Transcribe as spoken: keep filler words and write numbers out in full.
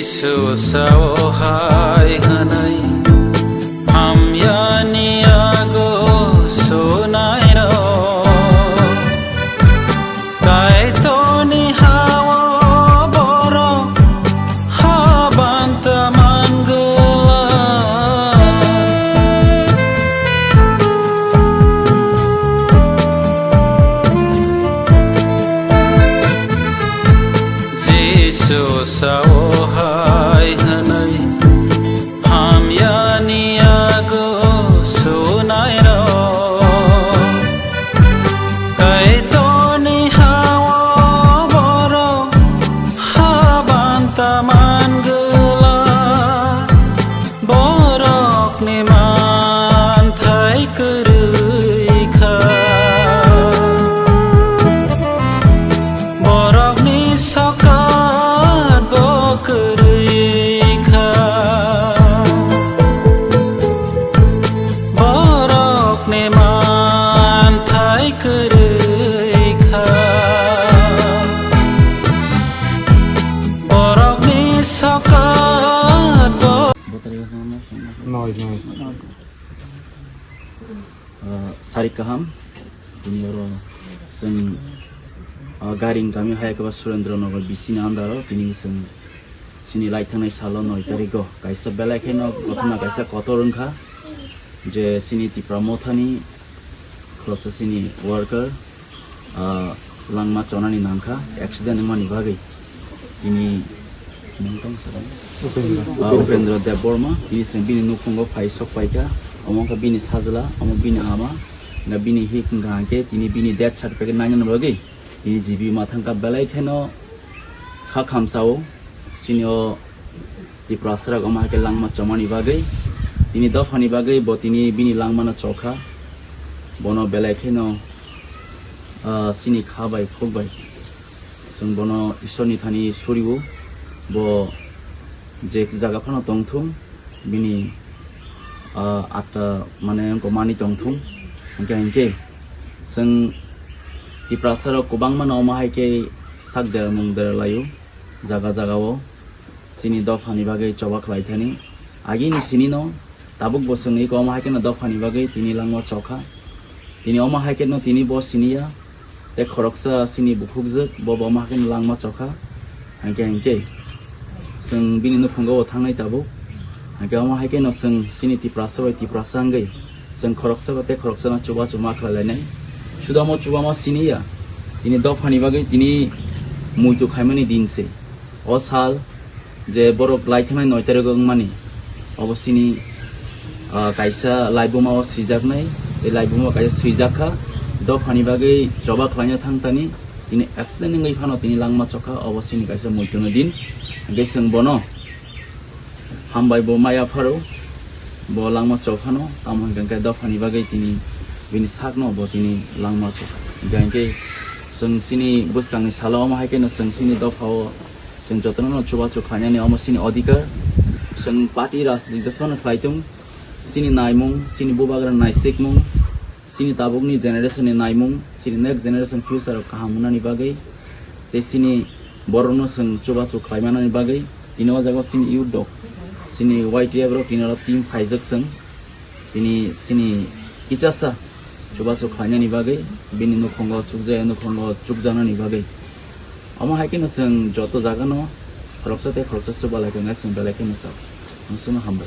Jisu sao hai hwnwi hamyani yago sunairok. Kaitorni hao borok habanta mangwla. Jisu sao hai hwnwi hamyani yago sunairok. Kaitorni hao borok habanta mangwla. Borokni manthai kwrwi kha. Borokni sokat bo kwrwi kha. Borokni manthai kwrwi kha. Borokni sokat bo Noi, noi. Ah, sari kaham. Tini oro chwng, ah, Garing kami hai khe ba Surendra Nagar B C ni under o tini chwng chini lai thangnai salo noi tarikh o kaisa belai kheno ghotona kaisa kotor wngkha je chini Tipra Mothani khoroksa chini worker, ah, langma chonani nangkha accident wngmani bagwi. Tini mung tong sabai? Upendra. Ah, Upendra Debbarma, tini se bini nukhungo phai sok paikha, omo wngkha bini sajla, omo bini ama, na bini hik wngkha hwnkhe tini bini death certificate nainani bagwi tini G B ma thangkha belai kheno kha khamsao, chini o Tiprasarok omo hai khe langma chomani bagwi, tini dophani bagwi bo tini bini langmano chokha, bono belai kheno, ah, chini kha bai khuk bai. Chwng bono Ishwarni thani suriwo, bo je jaga phano tongthung, bini, ah, atta mane wngkha mani tongthung. Hwnkhe, hwnkhe chwng Tiprasarok kwbangmano omo hai khe sak dera mung dera laio jaga jagao. Chini dophani bagwi choba khlai thani. Agini sinino tabuk bo chwngwi omo hai kheno dophani bagwi tini langma chokha. Tini omo hai kheno tini bo siniya. Tei khoroksa chini bukhukjwk bo bo omo hai kheno langma chokha. Hwnkhe hwnkhe chwng bini nukhungo bo thangnai tabuk. Hwnkhe omo hai kheno chwng chini Tiprasa bai Tiprasa wngwi chwng khoroksa bai tei khoroksano chubachu ma khlai lainai. Suda omo chubama siniya. Tini dophani bagwi tini muitu khaimani din se. O sal je borok lai thangnai noi tarikh wngmani, obo chini, ah, kaisa laibuma o swijaknai, tei laibuma o kaisa swijak kha, dophani bagwi choba khlaina thang tani, tini accident wngwi phano tini langma chokha, obo chini kaisa muituni din. Hwnkhe chwng bono hambai bo maya pharo, bo langma chophano, tamo hwnkhe dophani bagwi tini bini sakno bo tini langma chokha. Hwnkhe chwng chini bwskangni salo omo hai kheno chwng chini dophao Chwng jotono chubachu khlainani omo chini odhikar. Chwng party rajniti jesphano khlai tung, chini naimung, chini bubagra naisikmung, chini tabukni generation ni naimung, chini next generation future rok kaham wngnani bagwi, tei chini borokno chwng chubachu khlaimanani bagwi, tini o jaga o chini youth rok, chini Y T F rok, tini oro team phaijak chwng. Tini chini kichasa chubachu khlainani bagwi, bini nukhungo chukjaya nukhungo chukjaknani bagwi. Omo hai kheno chwng joto jagano khoroksa tei khoroksa chubalai khe wngkha chwng belai kheno sao. Nwsano hambai.